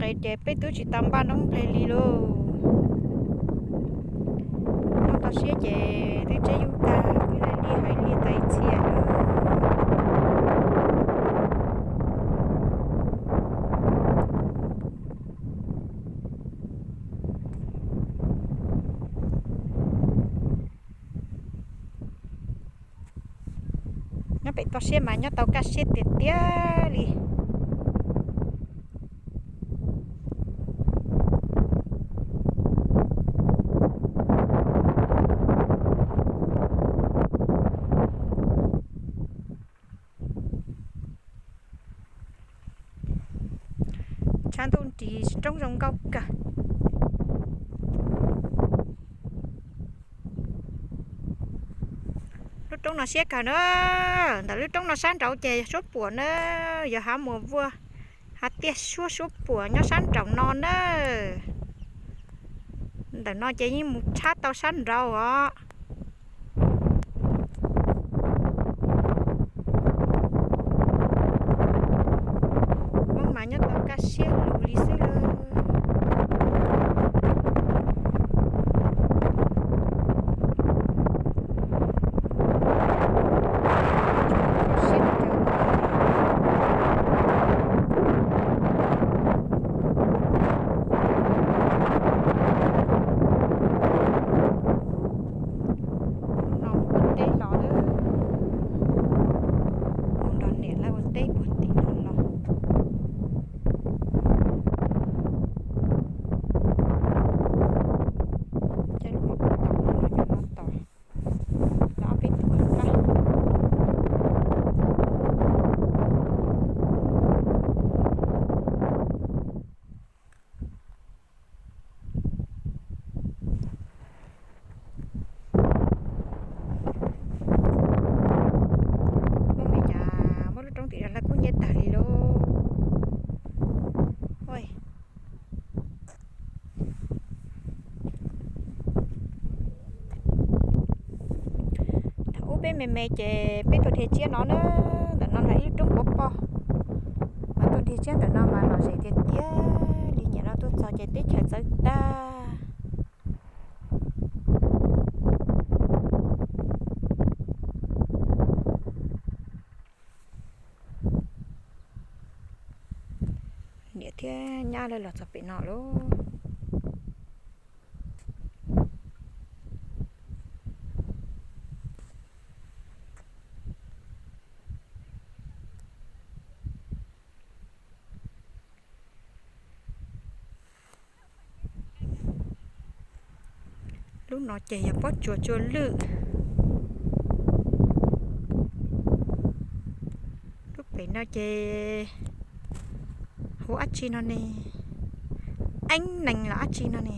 Ces peb twb tsis tau npaj noob nplej li lauj. Noj tau siab ces twb tseb yub tag, twb li hais li tas ib txhia. Nyob pem toj siab mas nyob tau kaj siab tiag tiag li. Tshav ntuj nris roob zoo nkauj kawg. Lub roob no siab kawg na. Ntawm lub roob no sab nraud ces suab puam na, yog hav muas vuag, hav tiaj suab suab puam nyob sab nraum no na. Ntawm no ces yeej mus tshab tau sab nraud os. Hmoob mas nyob tau kaj siab lug li xwb lauj. No mus ua teb los, mus nrog niam lawv ua teb puag tim no los. Ces lub hauv paus tau no los cov no tos lawv ob peb tug hauv plab. Hmoob li cas muab lub roob tim no lawv kub hnyiab tag li lauj. Thaum ub peb me me ces peb tuaj dhia tsiab no na, ntawm no yog ib lub roob quav poj, mas tuaj dhia tsiab ntawm no mas lom zem tiag tiag li. Nim no tuaj txog ces teb chaws txawv tag. Niam thiab nyab lawv los txog pem no lauj. Lub no ces yog pob tsuas tsua lwj. Lub pem no ces hu dab tsi no ne? Eeb nees los dab tsi no ne?